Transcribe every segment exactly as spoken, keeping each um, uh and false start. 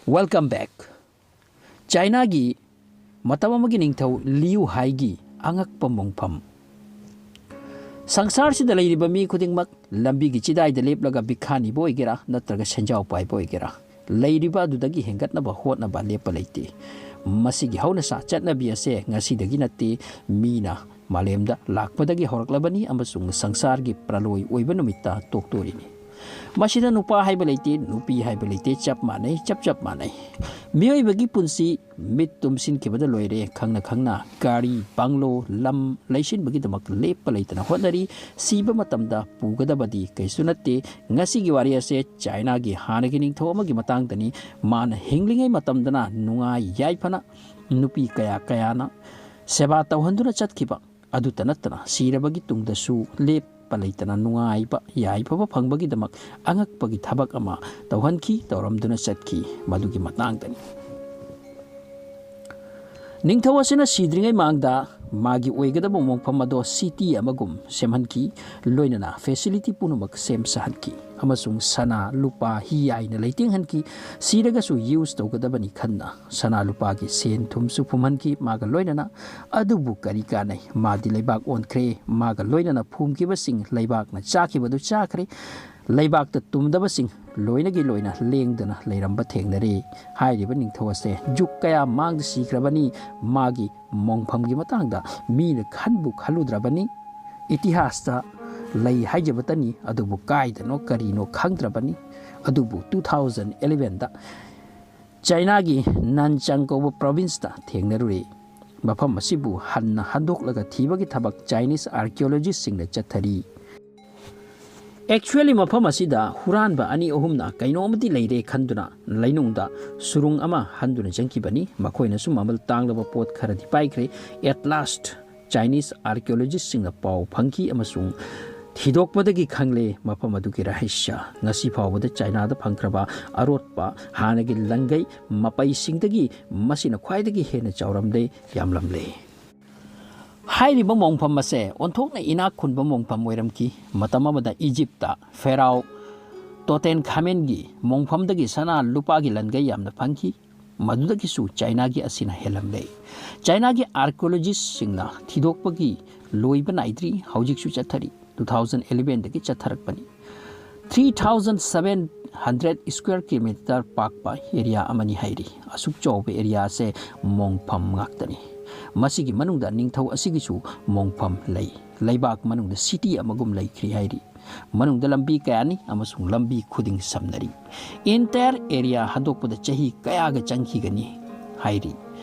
Welcome back. ꯆꯥꯏꯅꯥꯒꯤ ꯃꯇꯝ ꯑꯃꯒꯤ ꯅꯤꯡꯊꯧ ꯂꯤꯌꯨ ꯍꯥꯏꯒꯤ ꯑꯉꯛꯄ ꯃꯣꯡꯐꯝ꯫ ꯁꯪꯁꯥꯔꯁꯤꯗ ꯂꯩꯔꯤꯕ ꯃꯤ ꯈꯨꯗꯤꯡꯃꯛ ꯂꯝꯕꯤꯒꯤ ꯆꯤꯗꯥꯏꯗ ꯂꯦꯞꯂꯒ ꯚꯤꯈꯥ ꯅꯤꯕ ꯑꯣꯏꯒꯦꯔꯥ ꯅꯠꯇ꯭ꯔꯒ ꯁꯦꯟꯖꯥꯎ ꯄꯥꯏꯕ ꯑꯣꯏꯒꯦꯔꯥ, ꯂꯩꯔꯤꯕ ꯑꯗꯨꯗꯒꯤ ꯍꯦꯟꯒꯠꯅꯕ ꯍꯣꯠꯅꯕ ꯂꯦꯞꯄ ꯂꯩꯇꯦ꯫ ꯃꯁꯤꯒꯤ ꯍꯧꯅꯁꯥ ꯆꯠꯅꯕꯤ ꯑꯁꯦ ꯉꯁꯤꯗꯒꯤ ꯅꯠꯇꯦ, ꯃꯤꯅ ꯃꯥꯂꯦꯝꯗ ꯂꯥꯛꯄꯗꯒꯤ ꯍꯧꯔꯛꯂꯕꯅꯤ ꯑꯃꯁꯨꯡ ꯁꯪꯁꯥꯔꯒꯤ ꯄ꯭ꯔꯂꯣꯏ ꯑꯣꯏꯕ ꯅꯨꯃꯤꯠꯇ ꯇꯣꯛꯇꯣꯔꯤꯅꯤ꯫ ꯃꯁꯤꯗ ꯅꯨꯄꯥ ꯍꯥꯏꯕ ꯂꯩꯇꯦ, ꯅꯨꯄꯤ ꯍꯥꯏꯕ ꯂꯩꯇꯦ, ꯆꯞ ꯃꯥꯟꯅꯩ, ꯆꯞ ꯆꯞ ꯃꯥꯟꯅꯩ꯫ ꯃꯤꯑꯣꯏꯕꯒꯤ ꯄꯨꯟꯁꯤ ꯃꯤꯠ ꯇꯨꯝꯁꯤꯟꯈꯤꯕꯗ ꯂꯣꯏꯔꯦ꯫ ꯈꯪꯅ ꯈꯪꯅ ꯒꯥꯔꯤ, ꯕꯪꯂꯣ, ꯂꯝ ꯂꯩꯁꯤꯟꯕꯒꯤꯗꯃꯛ ꯂꯦꯞꯄ ꯂꯩꯇꯅ ꯍꯣꯠꯅꯔꯤ꯫ ꯁꯤꯕ ꯃꯇꯝꯗ ꯄꯨꯒꯗꯕꯗꯤ ꯀꯩꯁꯨ ꯅꯠꯇꯦ꯫ ꯉꯁꯤꯒꯤ ꯋꯥꯔꯤ ꯑꯁꯦ ꯆꯥꯏꯅꯥꯒꯤ ꯍꯥꯟꯅꯒꯤ ꯅꯤꯡꯊꯧ ꯑꯃꯒꯤ ꯃꯇꯥꯡꯗꯅꯤ꯫ ꯃꯥꯅ ꯍꯤꯡꯂꯤꯉꯩ ꯃꯇꯝꯗꯅ ꯅꯨꯡꯉꯥꯏ ꯌꯥꯏꯐꯅ ꯅꯨꯄꯤ ꯀꯌꯥ ꯀꯌꯥꯅ ꯁꯦꯕꯥ ꯇꯧꯍꯟꯗꯨꯅ ꯆꯠꯈꯤꯕ ꯑꯗꯨꯇ ꯅꯠꯇꯅ ꯁꯤꯔꯕꯒꯤ ꯇꯨꯡꯗꯁꯨ ꯂꯦꯞꯄ ꯂꯩꯇꯅ ꯅꯨꯡꯉꯥꯏꯕ ꯌꯥꯏꯐꯕ ꯐꯪꯕꯒꯤꯗꯃꯛ ꯑꯉꯛꯄꯒꯤ ꯊꯕꯛ ꯑꯃ ꯇꯧꯍꯟꯈꯤ, ꯇꯧꯔꯝꯗꯨꯅ ꯆꯠꯈꯤ꯫ ꯃꯗꯨꯒꯤ ꯃꯇꯥꯡꯗꯅꯤ꯫ ꯅꯤꯡꯊꯧ ꯑꯁꯤꯅ ꯁꯤꯗ꯭ꯔꯤꯉꯩ ꯃꯥꯡꯗ ꯃꯥꯒꯤ ꯑꯣꯏꯒꯗꯕ ꯃꯣꯡꯐꯝ ꯑꯗꯣ ꯁꯤꯇꯤ ꯑꯃꯒꯨꯝ ꯁꯦꯝꯍꯟꯈꯤ, ꯂꯣꯏꯅꯅ ꯐꯦꯁꯤꯂꯤꯇꯤ ꯄꯨꯝꯅꯃꯛ ꯁꯦꯝ ꯁꯥꯍꯟꯈꯤ ꯑꯃꯁꯨꯡ ꯁꯅꯥ, ꯂꯨꯄꯥ, ꯍꯤ ꯍꯥꯏꯅ ꯂꯩꯇꯦꯡꯍꯟꯈꯤ꯫ ꯁꯤꯔꯒꯁꯨ ꯌꯨꯁ ꯇꯧꯒꯗꯕꯅꯤ ꯈꯟꯅ ꯁꯅꯥ ꯂꯨꯄꯥꯒꯤ ꯁꯦꯟ ꯊꯨꯝꯁꯨ ꯐꯨꯝꯍꯟꯈꯤ ꯃꯥꯒ ꯂꯣꯏꯅꯅ꯫ ꯑꯗꯨꯕꯨ ꯀꯔꯤ ꯀꯥꯟꯅꯩ? ꯃꯥꯗꯤ ꯂꯩꯕꯥꯛ ꯑꯣꯟꯈ꯭ꯔꯦ꯫ ꯃꯥꯒ ꯂꯣꯏꯅꯅ ꯐꯨꯝꯈꯤꯕꯁꯤꯡ ꯂꯩꯕꯥꯛꯅ ꯆꯥꯈꯤꯕꯗꯨ ꯆꯥꯈ꯭ꯔꯦ꯫ ꯂꯩꯕꯥꯛꯇ ꯇꯨꯝꯗꯕꯁꯤꯡ ꯂꯣꯏꯅꯒꯤ ꯂꯣꯏꯅ ꯂꯦꯡꯗꯅ ꯂꯩꯔꯝꯕ ꯊꯦꯡꯅꯔꯦ꯫ ꯍꯥꯏꯔꯤꯕ ꯅꯤꯡꯊꯧ ꯑꯁꯦ ꯖꯨꯛ ꯀꯌꯥ ꯃꯥꯡꯗ ꯁꯤꯈ꯭ꯔꯕꯅꯤ꯫ ꯃꯥꯒꯤ ꯃꯣꯡꯐꯝꯒꯤ ꯃꯇꯥꯡꯗ ꯃꯤꯅ ꯈꯟꯕꯨ ꯈꯜꯂꯨꯗ꯭ꯔꯕꯅꯤ꯫ ꯏꯇꯤꯍꯥꯁꯇ ꯂꯩ ꯍꯥꯏꯖꯕꯇꯅꯤ, ꯑꯗꯨꯕꯨ ꯀꯥꯏꯗꯅꯣ ꯀꯔꯤꯅꯣ ꯈꯪꯗ꯭ꯔꯕꯅꯤ꯫ ꯑꯗꯨꯕꯨ ꯇꯨ ꯊꯥꯎꯖꯟ ꯑꯦꯂꯦꯚꯦꯟꯗ ꯆꯥꯏꯅꯥꯒꯤ ꯅꯥꯟꯆꯥꯡ ꯀꯧꯕ ꯄ꯭ꯔꯣꯚꯤꯟꯁꯇ ꯊꯦꯡꯅꯔꯨꯔꯦ꯫ ꯃꯐꯝ ꯑꯁꯤꯕꯨ ꯍꯟꯅ ꯍꯟꯗꯣꯛꯂꯒ ꯊꯤꯕꯒꯤ ꯊꯕꯛ ꯆꯥꯏꯅꯤꯁ ꯑꯥꯔꯀꯤꯑꯣꯂꯣꯖꯤꯁꯁꯤꯡꯅ ꯆꯠꯊꯔꯤ꯫ ꯑꯦꯛꯆꯨꯋꯦꯂꯤ ꯃꯐꯝ ꯑꯁꯤꯗ ꯍꯨꯔꯥꯟꯕ ꯑꯅꯤ ꯑꯍꯨꯝꯅ ꯀꯩꯅꯣꯝꯃꯗꯤ ꯂꯩꯔꯦ ꯈꯟꯗꯨꯅ ꯂꯩꯅꯨꯡꯗ ꯁꯨꯔꯨꯡ ꯑꯃ ꯍꯟꯗꯨꯅ ꯆꯪꯈꯤꯕꯅꯤ꯫ ꯃꯈꯣꯏꯅꯁꯨ ꯃꯃꯜ ꯇꯥꯡꯂꯕ ꯄꯣꯠ ꯈꯔꯗꯤ ꯄꯥꯏꯈ꯭ꯔꯦ꯫ At last, ꯆꯥꯏꯅꯤꯁ ꯑꯥꯔꯀꯤꯑꯣꯂꯣꯖꯤꯁꯁꯤꯡꯅ ꯄꯥꯎ ꯐꯪꯈꯤ ꯑꯃꯁꯨꯡ ꯊꯤꯗꯣꯛꯄꯗꯒꯤ ꯈꯪꯂꯦ ꯃꯐꯝ ꯑꯗꯨꯒꯤ ꯔꯍꯁ꯭ꯌ꯫ ꯉꯁꯤ ꯐꯥꯎꯕꯗ ꯆꯥꯏꯅꯥꯗ ꯐꯪꯈ꯭ꯔꯕ ꯑꯔꯣꯠꯄ ꯍꯥꯟꯅꯒꯤ ꯂꯪꯒꯩ ꯃꯄꯩꯁꯤꯡꯗꯒꯤ ꯃꯁꯤꯅ ꯈ꯭ꯋꯥꯏꯗꯒꯤ ꯍꯦꯟꯅ ꯆꯥꯎꯔꯝꯂꯦ, ꯌꯥꯝꯂꯝꯂꯦ꯫ ꯍꯥꯏꯔꯤꯕ ꯃꯣꯡꯐꯝ ꯑꯁꯦ ꯑꯣꯟꯊꯣꯛꯅ ꯏꯅꯥꯛ ꯈꯨꯟꯕ ꯃꯣꯡꯐꯝ ꯑꯣꯏꯔꯝꯈꯤ꯫ ꯃꯇꯝ ꯑꯃꯗ ꯏꯖꯤꯞꯇ ꯐꯦꯔꯥꯑꯣ ꯇꯣꯇꯦꯟ ꯈꯥꯃꯦꯟꯒꯤ ꯃꯣꯡꯐꯝꯗꯒꯤ ꯁꯅꯥ ꯂꯨꯄꯥꯒꯤ ꯂꯟꯒꯩ ꯌꯥꯝꯅ ꯐꯪꯈꯤ꯫ ꯃꯗꯨꯗꯒꯤꯁꯨ ꯆꯥꯏꯅꯥꯒꯤ ꯑꯁꯤꯅ ꯍꯦꯜꯂꯝꯂꯦ꯫ ꯆꯥꯏꯅꯥꯒꯤ ꯑꯥꯔꯀꯤꯑꯣꯂꯣꯖꯤꯁꯁꯤꯡꯅ ꯊꯤꯗꯣꯛꯄꯒꯤ ꯂꯣꯏꯕ ꯅꯥꯏꯗ꯭ꯔꯤ, ꯍꯧꯖꯤꯛꯁꯨ ꯆꯠꯊꯔꯤ꯫ Two thousand elevenꯗꯒꯤ ꯆꯠꯊꯔꯛꯄꯅꯤ꯫ Three thousand seven hundred square kilometer ꯄꯥꯛꯄ ꯑꯦꯔꯤꯌꯥ ꯑꯃꯅꯤ ꯍꯥꯏꯔꯤ꯫ ꯑꯁꯨꯛ ꯆꯥꯎꯕ ꯑꯦꯔꯤꯌꯥ ꯑꯁꯦ ꯃꯣꯡꯐꯝ ꯉꯥꯛꯇꯅꯤ꯫ ꯃꯁꯤꯒꯤ ꯃꯅꯨꯡꯗ ꯅꯤꯡꯊꯧ ꯑꯁꯤꯒꯤꯁꯨ ꯃꯣꯡꯐꯝ ꯂꯩ꯫ ꯂꯩꯕꯥꯛ ꯃꯅꯨꯡꯗ ꯁꯤꯇꯤ ꯑꯃꯒꯨꯝ ꯂꯩꯈ꯭ꯔꯤ ꯍꯥꯏꯔꯤ꯫ ꯃꯅꯨꯡꯗ ꯂꯝꯕꯤ ꯀꯌꯥꯅꯤ ꯑꯃꯁꯨꯡ ꯂꯝꯕꯤ ꯈꯨꯗꯤꯡ ꯁꯝꯅꯔꯤ꯫ ꯏꯟꯇꯥꯌꯔ ꯑꯦꯔꯤꯌꯥ ꯍꯟꯗꯣꯛꯄꯗ ꯆꯍꯤ ꯀꯌꯥꯒ ꯆꯪꯈꯤꯒꯅꯤ ꯍꯥꯏꯔꯤ꯫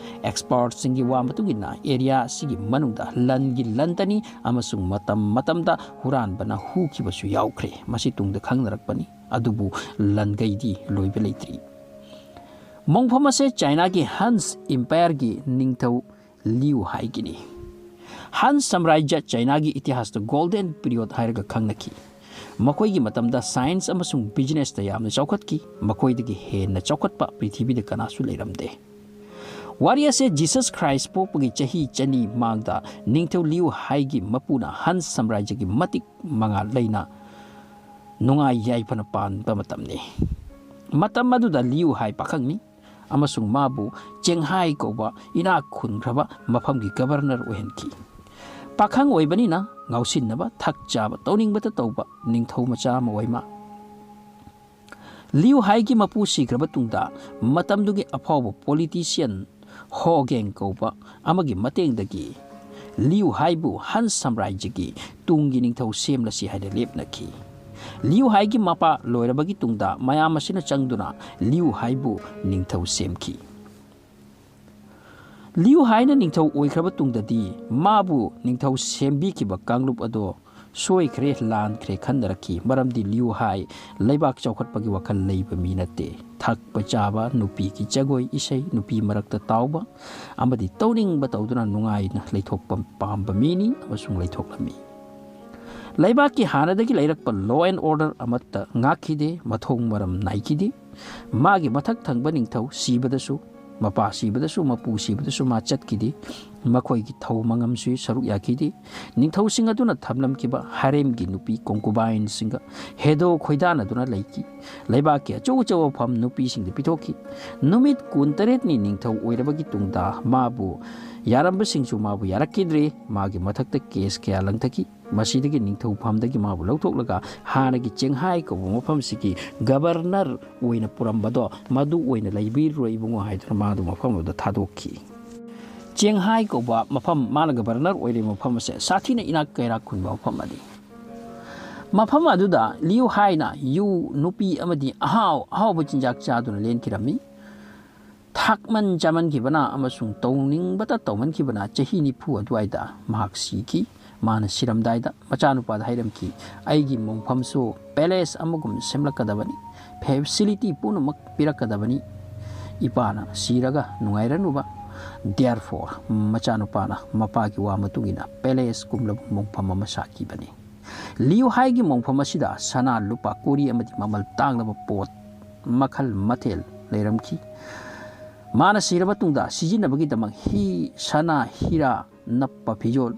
ꯑꯦꯛꯁꯄꯔꯠꯁꯤꯡꯒꯤ ꯋꯥ ꯃꯇꯨꯡ ꯏꯟꯅ ꯑꯦꯔꯤꯌꯥ ꯑꯁꯤꯒꯤ ꯃꯅꯨꯡꯗ ꯂꯟꯒꯤ ꯂꯟꯇꯅꯤ ꯑꯃꯁꯨꯡ ꯃꯇꯝ ꯃꯇꯝꯗ ꯍꯨꯔꯥꯟꯕꯅ ꯍꯨꯈꯤꯕꯁꯨ ꯌꯥꯎꯈ꯭ꯔꯦ꯫ ꯃꯁꯤ ꯇꯨꯡꯗ ꯈꯪꯅꯔꯛꯄꯅꯤ, ꯑꯗꯨꯕꯨ ꯂꯟꯒꯩꯗꯤ ꯂꯣꯏꯕ ꯂꯩꯇ꯭ꯔꯤ꯫ ꯃꯣꯡꯐꯝ ꯑꯁꯦ ꯆꯥꯏꯅꯥꯒꯤ ꯍꯟꯁ ꯏꯝꯄꯥꯌꯔꯒꯤ ꯅꯤꯡꯊꯧ ꯂꯤꯌꯨ ꯍꯥꯏꯒꯤꯅꯤ꯫ ꯍꯟ ꯁꯥꯝꯔꯥꯖ꯭ꯌ ꯆꯥꯏꯅꯥꯒꯤ ꯏꯇꯤꯍꯥꯁꯇ ꯒꯣꯜꯗꯦꯟ ꯄꯤꯔꯤꯌꯣꯗ ꯍꯥꯏꯔꯒ ꯈꯪꯅꯈꯤ꯫ ꯃꯈꯣꯏꯒꯤ ꯃꯇꯝꯗ ꯁꯥꯏꯟꯁ ꯑꯃꯁꯨꯡ ꯕꯤꯖꯤꯅꯦꯁꯇ ꯌꯥꯝꯅ ꯆꯥꯎꯈꯠꯈꯤ꯫ ꯃꯈꯣꯏꯗꯒꯤ ꯍꯦꯟꯅ ꯆꯥꯎꯈꯠꯄ ꯄ꯭ꯔꯤꯊꯤꯕꯤꯗ ꯀꯅꯥꯁꯨ ꯂꯩꯔꯝꯗꯦ꯫ ꯋꯥꯔꯤ ꯑꯁꯦ ꯖꯤꯁꯁ ꯈ꯭ꯔꯥꯏꯁ ꯄꯣꯛꯄꯒꯤ ꯆꯍꯤ ꯆꯅꯤ ꯃꯥꯡꯗ ꯅꯤꯡꯊꯧ ꯂꯤꯌꯨ ꯍꯥꯏꯒꯤ ꯃꯄꯨꯅ ꯍꯟ ꯁꯥꯝꯔꯥꯖ꯭ꯌꯒꯤ ꯃꯇꯤꯛ ꯃꯉꯥꯜ ꯂꯩꯅ ꯅꯨꯡꯉꯥꯏ ꯌꯥꯏꯐꯅ ꯄꯥꯟꯕ ꯃꯇꯝꯅꯤ꯫ ꯃꯇꯝ ꯑꯗꯨꯗ ꯂꯤꯌꯨ ꯍꯥꯏ ꯄꯥꯈꯪꯅꯤ ꯑꯃꯁꯨꯡ ꯃꯥꯕꯨ ꯆꯦꯡꯍꯥꯏ ꯀꯧꯕ ꯏꯅꯥꯛ ꯈꯨꯟꯈ꯭ꯔꯕ ꯃꯐꯝꯒꯤ ꯒꯕꯔꯅꯔ ꯑꯣꯏꯍꯟꯈꯤ꯫ ꯄꯥꯈꯪ ꯑꯣꯏꯕꯅꯤꯅ ꯉꯥꯎꯁꯤꯟꯅꯕ, ꯊꯛ ꯆꯥꯕ, ꯇꯧꯅꯤꯡꯕꯇ ꯇꯧꯕ ꯅꯤꯡꯊꯧ ꯃꯆꯥ ꯑꯃ ꯑꯣꯏ ꯃꯥ꯫ ꯂꯤꯌꯨ ꯍꯥꯏꯒꯤ ꯃꯄꯨ ꯁꯤꯈ꯭ꯔꯕ ꯇꯨꯡꯗ ꯃꯇꯝꯗꯨꯒꯤ ꯑꯐꯥꯎꯕ ꯄꯣꯂꯤꯇꯤꯁꯤꯌꯟ ꯍꯣ ꯒꯦꯡ ꯀꯧꯕ ꯑꯃꯒꯤ ꯃꯇꯦꯡꯗꯒꯤ ꯂꯤꯌꯨ ꯍꯥꯏꯕꯨ ꯍꯟ ꯁꯥꯝꯔꯥꯖ꯭ꯌꯒꯤ ꯇꯨꯡꯒꯤ ꯅꯤꯡꯊꯧ ꯁꯦꯝꯂꯁꯤ ꯍꯥꯏꯅ ꯂꯦꯞꯅꯈꯤ꯫ ꯂꯤꯌꯨ ꯍꯥꯏꯒꯤ ꯃꯄꯥ ꯂꯣꯏꯔꯕꯒꯤ ꯇꯨꯡꯗ ꯃꯌꯥꯝ ꯑꯁꯤꯅ ꯆꯪꯗꯨꯅ ꯂꯤꯌꯨ ꯍꯥꯏꯕꯨ ꯅꯤꯡꯊꯧ ꯁꯦꯝꯈꯤ꯫ ꯂꯤꯌꯨ ꯍꯥꯏꯅ ꯅꯤꯡꯊꯧ ꯑꯣꯏꯈ꯭ꯔꯕ ꯇꯨꯡꯗꯗꯤ ꯃꯥꯕꯨ ꯅꯤꯡꯊꯧ ꯁꯦꯝꯕꯤꯈꯤꯕ ꯀꯥꯡꯂꯨꯞ ꯑꯗꯣ ꯁꯣꯏꯈ꯭ꯔꯦ, ꯂꯥꯟꯈ꯭ꯔꯦ ꯈꯟꯅꯔꯛꯈꯤ꯫ ꯃꯔꯝꯗꯤ ꯂꯤꯌꯨ ꯍꯥꯏ ꯂꯩꯕꯥꯛ ꯆꯥꯎꯈꯠꯄꯒꯤ ꯋꯥꯈꯜ ꯂꯩꯕ ꯃꯤ ꯅꯠꯇꯦ꯫ ꯊꯛꯄ ꯆꯥꯕ, ꯅꯨꯄꯤꯒꯤ ꯖꯒꯣꯏ ꯏꯁꯩ, ꯅꯨꯄꯤ ꯃꯔꯛꯇ ꯇꯥꯎꯕ ꯑꯃꯗꯤ ꯇꯧꯅꯤꯡꯕ ꯇꯧꯗꯨꯅ ꯅꯨꯡꯉꯥꯏꯅ ꯂꯩꯊꯣꯛꯄ ꯄꯥꯝꯕ ꯃꯤꯅꯤ ꯑꯃꯁꯨꯡ ꯂꯩꯊꯣꯛꯂꯝꯃꯤ꯫ ꯂꯩꯕꯥꯛꯀꯤ ꯍꯥꯟꯅꯗꯒꯤ ꯂꯩꯔꯛꯄ law and order ꯑꯃꯠꯇ ꯉꯥꯛꯈꯤꯗꯦ, ꯃꯊꯣꯡ ꯃꯔꯝ ꯅꯥꯏꯈꯤꯗꯦ꯫ ꯃꯥꯒꯤ ꯃꯊꯛ ꯊꯪꯕ ꯅꯤꯡꯊꯧ ꯁꯤꯕꯗꯁꯨ, ꯃꯄꯥ ꯁꯤꯕꯗꯁꯨ, ꯃꯄꯨ ꯁꯤꯕꯗꯁꯨ ꯃꯥ ꯆꯠꯈꯤꯗꯦ꯫ ꯃꯈꯣꯏꯒꯤ ꯊꯧ ꯃꯉꯝꯁꯨ ꯁꯔꯨꯛ ꯌꯥꯈꯤꯗꯦ꯫ ꯅꯤꯡꯊꯧꯁꯤꯡ ꯑꯗꯨꯅ ꯊꯝꯂꯝꯈꯤꯕ ꯍꯥꯔꯦꯝꯒꯤ ꯅꯨꯄꯤ concubine ꯁꯤꯡꯒ ꯍꯦꯗꯣ ꯈꯣꯏꯗꯥꯅꯗꯨꯅ ꯂꯩꯈꯤ꯫ ꯂꯩꯕꯥꯛꯀꯤ ꯑꯆꯧ ꯑꯆꯧꯕ ꯐꯝ ꯅꯨꯄꯤꯁꯤꯡꯗ ꯄꯤꯊꯣꯛꯈꯤ꯫ ꯅꯨꯃꯤꯠ ꯀꯨꯟꯇꯔꯦꯠꯅꯤ ꯅꯤꯡꯊꯧ ꯑꯣꯏꯔꯕꯒꯤ ꯇꯨꯡꯗ ꯃꯥꯕꯨ ꯌꯥꯔꯝꯕꯁꯤꯡꯁꯨ ꯃꯥꯕꯨ ꯌꯥꯔꯛꯈꯤꯗ꯭ꯔꯦ꯫ ꯃꯥꯒꯤ ꯃꯊꯛꯇ case ꯀꯌꯥ ꯂꯪꯊꯈꯤ꯫ ꯃꯁꯤꯗꯒꯤ ꯅꯤꯡꯊꯧ ꯐꯝꯗꯒꯤ ꯃꯥꯕꯨ ꯂꯧꯊꯣꯛꯂꯒ ꯍꯥꯟꯅꯒꯤ ꯆꯦꯡꯍꯥꯏ ꯀꯧꯕ ꯃꯐꯝꯁꯤꯒꯤ governor ꯑꯣꯏꯅ ꯄꯨꯔꯝꯕꯗꯣ ꯃꯗꯨ ꯑꯣꯏꯅ ꯂꯩꯕꯤꯔꯣ ꯏꯕꯨꯡꯉꯣ ꯍꯥꯏꯗꯨꯅ ꯃꯥꯗꯨ ꯃꯐꯝ ꯑꯗꯨꯗ ꯊꯥꯗꯣꯛꯈꯤ꯫ ꯆꯦꯡꯍꯥꯏ ꯀꯧꯕ ꯃꯐꯝ, ꯃꯥꯅ governor ꯑꯣꯏꯔꯤꯕ ꯃꯐꯝ ꯑꯁꯦ ꯁꯥꯊꯤꯅ ꯏꯅꯥꯛ ꯀꯩꯔꯥꯛ ꯈꯨꯟꯕ ꯃꯐꯝ ꯑꯃꯅꯤ꯫ ꯃꯐꯝ ꯑꯗꯨꯗ ꯂꯤꯌꯨ ꯍꯥꯏꯅ ꯌꯨ, ꯅꯨꯄꯤ ꯑꯃꯗꯤ ꯑꯍꯥꯎ ꯑꯍꯥꯎꯕ ꯆꯤꯟꯖꯥꯛ ꯆꯥꯗꯨꯅ ꯂꯦꯟꯈꯤꯔꯝꯃꯤ꯫ ꯊꯥꯛꯃꯟ ꯆꯥꯃꯟꯈꯤꯕꯅ ꯑꯃꯁꯨꯡ ꯇꯧꯅꯤꯡꯕꯇ ꯇꯧꯃꯟꯈꯤꯕꯅ ꯆꯍꯤ ꯅꯤꯐꯨ ꯑꯗꯨꯋꯥꯏꯗ ꯃꯍꯥꯛ ꯁꯤꯈꯤ꯫ ꯃꯥꯅ ꯁꯤꯔꯝꯗꯥꯏꯗ ꯃꯆꯥꯅꯨꯄꯥꯗ ꯍꯥꯏꯔꯝꯈꯤ, "ꯑꯩꯒꯤ ꯃꯣꯡꯐꯝꯁꯨ palace ꯑꯃꯒꯨꯝ ꯁꯦꯝꯂꯛꯀꯗꯕꯅꯤ, facility ꯄꯨꯝꯅꯃꯛ ꯄꯤꯔꯛꯀꯗꯕꯅꯤ꯫ ꯏꯄꯥꯅ ꯁꯤꯔꯒ ꯅꯨꯡꯉꯥꯏꯔꯅꯨꯕ"꯫ Therefore, ꯃꯆꯥꯅꯨꯄꯥꯅ ꯃꯄꯥꯒꯤ ꯋꯥ ꯃꯇꯨꯡ ꯏꯟꯅ palace ꯀꯨꯝꯂꯕ ꯃꯣꯡꯐꯝ ꯑꯃ ꯁꯥꯈꯤꯕꯅꯤ꯫ ꯂꯤꯌꯨ ꯍꯥꯏꯒꯤ ꯃꯣꯡꯐꯝ ꯑꯁꯤꯗ ꯁꯅꯥ, ꯂꯨꯄꯥ, ꯀꯣꯔꯤ ꯑꯃꯗꯤ ꯃꯃꯜ ꯇꯥꯡꯂꯕ ꯄꯣꯠ ꯃꯈꯜ ꯃꯊꯦꯜ ꯂꯩꯔꯝꯈꯤ꯫ ꯃꯥꯅ ꯁꯤꯔꯕ ꯇꯨꯡꯗ ꯁꯤꯖꯤꯟꯅꯕꯒꯤꯗꯃꯛ ꯍꯤ, ꯁꯅꯥ, ꯍꯤꯔꯥ, ꯅꯞꯄ ꯐꯤꯖꯣꯜ,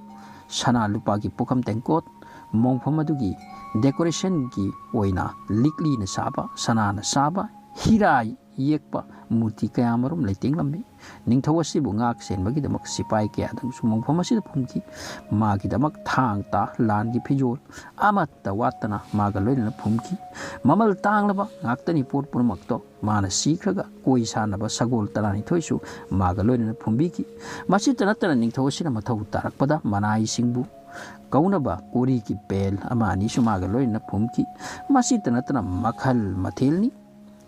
ꯁꯅꯥ ꯂꯨꯄꯥꯒꯤ ꯄꯨꯈꯝ ꯇꯦꯡꯀꯣꯠ, ꯃꯣꯡꯐꯝ ꯑꯗꯨꯒꯤ decorationꯒꯤ ꯑꯣꯏꯅ ꯂꯤꯛꯂꯤꯅ ꯁꯥꯕ, ꯁꯅꯥꯅ ꯁꯥꯕ, ꯍꯤꯔꯥ ꯌꯦꯛꯄ ꯃꯨꯔꯇꯤ ꯀꯌꯥꯃꯔꯨꯝ ꯂꯩꯇꯦꯡꯂꯝꯃꯤ꯫ ꯅꯤꯡꯊꯧ ꯑꯁꯤꯕꯨ ꯉꯥꯛ ꯁꯦꯟꯕꯒꯤꯗꯃꯛ ꯁꯤꯄꯥꯏ ꯀꯌꯥꯗꯪꯁꯨ ꯃꯣꯡꯐꯝ ꯑꯁꯤꯗ ꯐꯨꯝꯈꯤ꯫ ꯃꯥꯒꯤꯗꯃꯛ ꯊꯥꯡ ꯇꯥ, ꯂꯥꯟꯒꯤ ꯐꯤꯖꯣꯜ ꯑꯃꯠꯇ ꯋꯥꯠꯇꯅ ꯃꯥꯒ ꯂꯣꯏꯅꯅ ꯐꯨꯝꯈꯤ꯫ ꯃꯃꯜ ꯇꯥꯡꯂꯕ ꯉꯥꯛꯇꯅꯤ ꯄꯣꯠ ꯄꯨꯝꯅꯃꯛꯇꯣ꯫ ꯃꯥꯅ ꯁꯤꯈ꯭ꯔꯒ ꯀꯣꯏ ꯁꯥꯟꯅꯕ ꯁꯒꯣꯜ ꯇꯔꯥꯅꯤꯊꯣꯏꯁꯨ ꯃꯥꯒ ꯂꯣꯏꯅꯅ ꯐꯨꯝꯕꯤꯈꯤ꯫ ꯃꯁꯤꯇ ꯅꯠꯇꯅ ꯅꯤꯡꯊꯧ ꯑꯁꯤꯅ ꯃꯊꯧ ꯇꯥꯔꯛꯄꯗ ꯃꯅꯥꯏꯁꯤꯡꯕꯨ ꯀꯧꯅꯕ ꯀꯣꯔꯤꯒꯤ bell ꯑꯃ ꯑꯅꯤꯁꯨ ꯃꯥꯒ ꯂꯣꯏꯅꯅ ꯐꯨꯝꯈꯤ꯫ ꯃꯁꯤꯇ ꯅꯠꯇꯅ ꯃꯈꯜ ꯃꯊꯦꯜꯅꯤ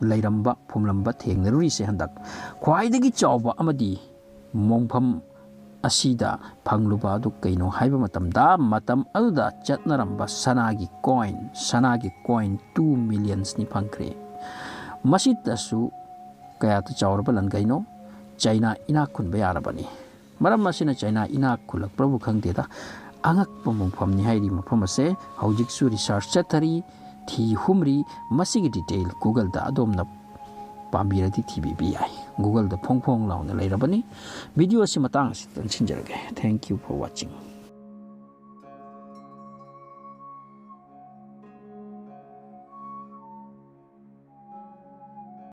ꯂꯩꯔꯝꯕ, ꯐꯨꯝꯂꯝꯕ ꯊꯦꯡꯅꯔꯨꯔꯤꯁꯦ ꯍꯟꯗꯛ꯫ ꯈ꯭ꯋꯥꯏꯗꯒꯤ ꯆꯥꯎꯕ ꯑꯃꯗꯤ ꯃꯣꯡꯐꯝ ꯑꯁꯤꯗ ꯐꯪꯂꯨꯕ ꯑꯗꯨ ꯀꯩꯅꯣ ꯍꯥꯏꯕ ꯃꯇꯝꯗ, ꯃꯇꯝ ꯑꯗꯨꯗ ꯆꯠꯅꯔꯝꯕ ꯁꯅꯥꯒꯤ coin, ꯁꯅꯥꯒꯤ coin two millionsꯅꯤ ꯐꯪꯈ꯭ꯔꯦ꯫ ꯃꯁꯤꯗꯁꯨ ꯀꯌꯥꯗ ꯆꯥꯎꯔꯕ ꯂꯟꯒꯩꯅꯣ? ꯆꯩꯅꯥ ꯏꯅꯥꯛ ꯈꯨꯟꯕ ꯌꯥꯔꯕꯅꯤ꯫ ꯃꯔꯝ ꯑꯁꯤꯅ ꯆꯩꯅꯥ ꯏꯅꯥꯛ ꯈꯨꯜꯂꯛꯄ꯭ꯔꯕꯨ ꯈꯪꯗꯦꯗ, ꯑꯉꯛꯄ ꯃꯣꯡꯐꯝꯅꯤ ꯍꯥꯏꯔꯤ ꯃꯐꯝ ꯑꯁꯦ꯫ ꯍꯧꯖꯤꯛꯁꯨ research ꯆꯠꯊꯔꯤ, ꯊꯤ ꯍꯨꯝꯔꯤ꯫ ꯃꯁꯤꯒꯤ detail Googleꯗ ꯑꯗꯣꯝꯅ ꯄꯥꯝꯕꯤꯔꯗꯤ ꯊꯤꯕꯤꯕ ꯌꯥꯏ꯫ Google-ꯗ ꯐꯣꯡ ꯐꯣꯡ ꯂꯥꯎꯅ ꯂꯩꯔꯕꯅꯤ꯫ Video ꯑꯁꯤ ꯃꯇꯥꯡ ꯑꯁꯤꯗ ꯂꯣꯏꯁꯤꯟꯖꯔꯒꯦ꯫ Thank you for watching꯫